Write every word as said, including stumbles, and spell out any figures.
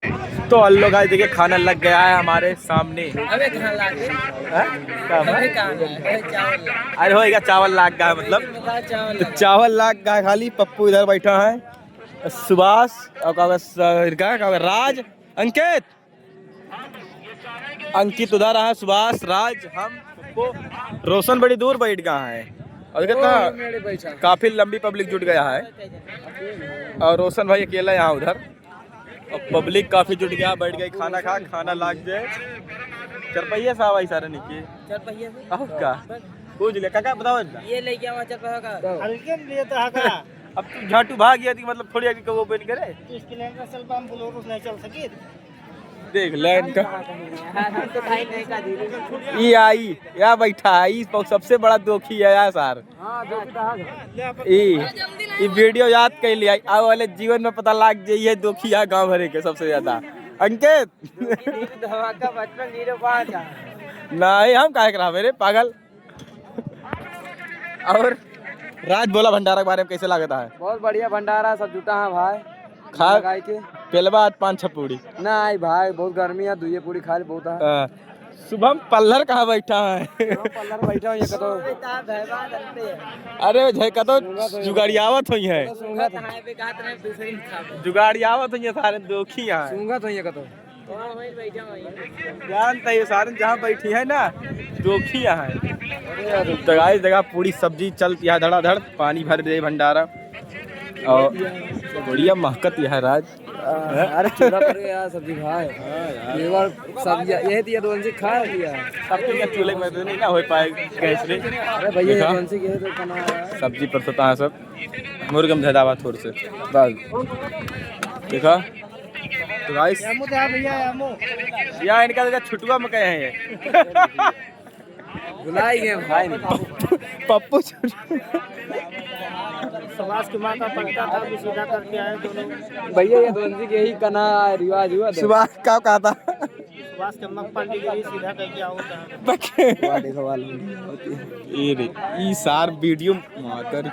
तो हेलो गाइस, देखिए खाना लग गया है हमारे सामने। अबे कहाँ लाग गए? हैं? का बा? अबे कहाँ लाग गए? चावल लाग गए। अरे होएगा, चावल लाग गया है, मतलब। अबे चावल तो लाग गए। चावल लाग गया है, खाली पप्पू इधर बैठा है, सुभाष और का बा, स-, का, का बा, राज, अंकित, अंकित उधर है, सुभाष, राज, हम, पप्पू, रोशन बड़ी दूर बैठ गया है। और देखा ओ, था, मेरे भाई साहब। काफी लंबी पब्लिक जुट गया है और रोशन भाई अकेला यहाँ उधर। अब पब्लिक काफी जुट गया, बैठ गई खाना खा, खाना लाग जाए। चार पहिया से आवा सारे निके। चार पहिया से? अब का? पूछ ले, काका बताओ इतना। ये लेके आवा चार पहिया का। हल्के में लिए तो हका। अब तू झाटू भाग गया थी, मतलब थोड़ी आगे को ओपन करे। तो स्प्लेंडर चल पाम, बोलेरो नहीं चल सकी। देख ले इनका। हाँ, हम तो भाई नहीं का धीरे। ई आई, या बैठा है, ई सबसे बड़ा दोखी है यार सार। हाँ, दोखी तो है। ई, ई वीडियो याद कर लिया, आवे वाले जीवन में पता लाग जाई है दोखी है गाँव भरे के सबसे ज्यादा। अंकित। धमाका बचपन जीरो पाँच है। नहीं, हम काहे के रहबे रे पागल। और राज बोला भंडारा के बारे में कैसे लागत है? बहुत बढ़िया भंडारा, सब जुटा है भाई। खा लगाई के। पेलवा आज पाँच छह पूड़ी। नहीं भाई, बहुत गर्मी है, दुइये पूड़ी खा ले, बहुत है। हाँ। शुभम पल्लर कहाँ बैठा है? शुभम पल्लर बैठा है, ये कतो। अरे झे कतो जुगाड़ियावत हुई है। सूंघत है। जुगाड़ियावत हुई है, सारे दोखी है। सूंघत हुई है कतो। जानता है ये सारे जहाँ बैठी है ना, दोखी यहाँ है। तो गाइस देखा पूरी सब्जी चलती है धड़ाधड़, पानी भर दे भंडारा। और बढ़िया महकत यह राज। अरे चूल्हा पर यार सब्जी भाई। हाँ यार। ये बार सब्जी यही थी, तो उनसे खा लिया। सब तो ये चूल्हे में तो नहीं ना हो पाए गैस रे। अरे भैया, देखा? ये कौन सी गैस है, खाना है? सब्जी परसता है सब। मुर्गम धैदावा थोड़ से। बस। देखा? तो गाइस, या इनका देखा छुटुआ में कहे हैं ये। भुलाई गए भाई। पप्पू, पप्पू छुटुआ। सुभाष की माँ का पलटा था, अभी सीधा करके आए दोनों। भैया, ये दोनों के यही कना रिवाज हुआ था। सुभाष का कहा था? सुभाष के अम्मा पलटी गई, सीधा करके आओ था। वाह, देखो वाला। ये रे, ई सार वीडियो मार कर